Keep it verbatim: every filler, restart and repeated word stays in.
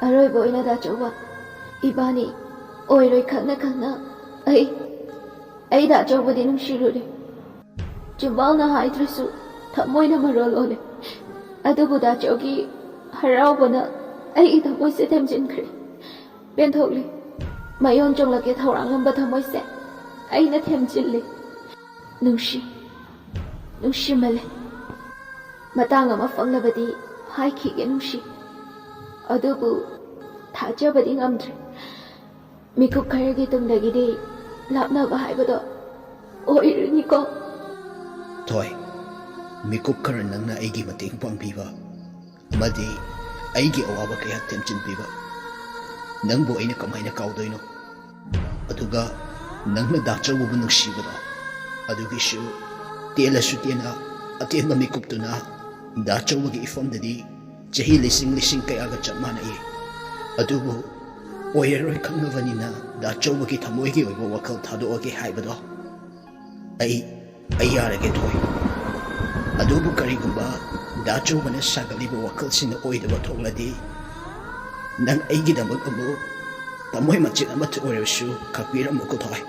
ꯑꯔꯣꯏꯕ ꯑꯣꯏꯅ ꯗꯥꯆꯧꯕ, ꯏꯕꯥꯅꯤ ꯑꯣꯏꯔꯣꯏ ꯈꯪꯅ ꯈꯪꯅ ꯑꯩ ꯑꯩ ꯗꯥꯆꯧꯕꯗꯤ ꯅꯨꯡꯁꯤꯔꯨꯔꯦ꯫ ꯆꯤꯝꯕꯥꯜꯅ ꯍꯥꯏꯗ꯭ꯔꯁꯨ ꯊꯃꯣꯏꯅ ꯃꯔꯣꯜ ꯂꯣꯜꯂꯦ꯫ ꯑꯗꯨꯕꯨ ꯗꯥꯆꯧꯒꯤ ꯍꯔꯥꯎꯕꯅ ꯑꯩꯒꯤ ꯊꯃꯣꯏꯁꯦ ꯊꯦꯝꯖꯤꯟꯈ꯭ꯔꯦ꯫ ꯄꯦꯟꯊꯣꯛꯂꯦ꯫ ꯃꯌꯣꯟ ꯆꯣꯡꯂꯛꯀꯦ ꯊꯧꯔꯥꯡꯂꯝꯕ ꯊꯃꯣꯏꯁꯦ ꯑꯩꯅ ꯊꯦꯝꯖꯤꯜꯂꯦ꯫ ꯅꯨꯡꯁꯤ, ꯅꯨꯡꯁꯤꯃꯜꯂꯦ꯫ ꯃꯇꯥꯡ ꯑꯃ ꯐꯪꯂꯕꯗꯤ ꯍꯥꯏꯈꯤꯒꯦ ꯅꯨꯡꯁꯤ, ꯑꯗꯨꯕꯨ ꯊꯥꯖꯕꯗꯤ ꯉꯝꯗ꯭ꯔꯦ꯫ ꯃꯤꯀꯨꯞ ꯈꯔꯒꯤ ꯇꯨꯡꯗꯒꯤꯗꯤ ꯂꯥꯞꯅꯕ ꯍꯥꯏꯕꯗꯣ ꯑꯣꯏꯔꯅꯤꯀꯣ꯫ ꯊꯣꯏ, ꯃꯤꯀꯨꯞ ꯈꯔ ꯅꯪꯅ ꯑꯩꯒꯤ ꯃꯇꯦꯡ ꯄꯥꯡꯕꯤꯕ ꯑꯃꯗꯤ ꯑꯩꯒꯤ ꯑꯋꯥꯕ ꯀꯌꯥ ꯊꯦꯝꯖꯤꯟꯕꯤꯕ ꯅꯪꯕꯨ ꯑꯩꯅ ꯀꯃꯥꯏꯅ ꯀꯥꯎꯗꯣꯏꯅꯣ? ꯑꯗꯨꯒ ꯅꯪꯅ ꯗꯥꯆꯧꯕꯕꯨ ꯅꯨꯡꯁꯤꯕꯗꯣ, ꯑꯗꯨꯒꯤꯁꯨ ꯇꯦꯜꯂꯁꯨ ꯇꯦꯟꯅ ꯑꯇꯦꯟꯕ ꯃꯤꯀꯨꯞꯇꯨꯅ ꯗꯥꯆꯧꯕꯒꯤ ꯏꯐꯝꯗꯗꯤ ꯆꯍꯤ ꯂꯤꯁꯤꯡ ꯂꯤꯁꯤꯡ ꯀꯌꯥꯒ ꯆꯞ ꯃꯥꯟꯅꯩ꯫ ꯑꯗꯨꯕꯨ ꯑꯣꯏꯔꯔꯣꯏ ꯈꯪꯉꯕꯅꯤꯅ ꯗꯥꯆꯧꯕꯒꯤ ꯊꯃꯣꯏꯒꯤ ꯑꯣꯏꯕ ꯋꯥꯈꯜ ꯊꯥꯗꯣꯛꯑꯒꯦ ꯍꯥꯏꯕꯗꯣ ꯑꯩ ꯑꯩ ꯌꯥꯔꯒꯦ ꯊꯣꯏ꯫ ꯑꯗꯨꯕꯨ ꯀꯔꯤꯒꯨꯝꯕ ꯗꯥꯆꯧꯕꯅ ꯁꯥꯒꯠꯂꯤꯕ ꯋꯥꯈꯜꯁꯤꯡꯅ ꯑꯣꯏꯗꯕ ꯊꯣꯛꯂꯗꯤ ꯅꯪ ꯑꯩꯒꯤꯗꯃꯛ ꯑꯃꯨꯛ ꯊꯃꯣꯏ ꯃꯆꯦꯠ ꯑꯃꯠꯇ ꯑꯣꯏꯔꯕꯁꯨ ꯈꯥꯛꯄꯤꯔꯝꯃꯨꯀꯣ ꯊꯣꯏ꯫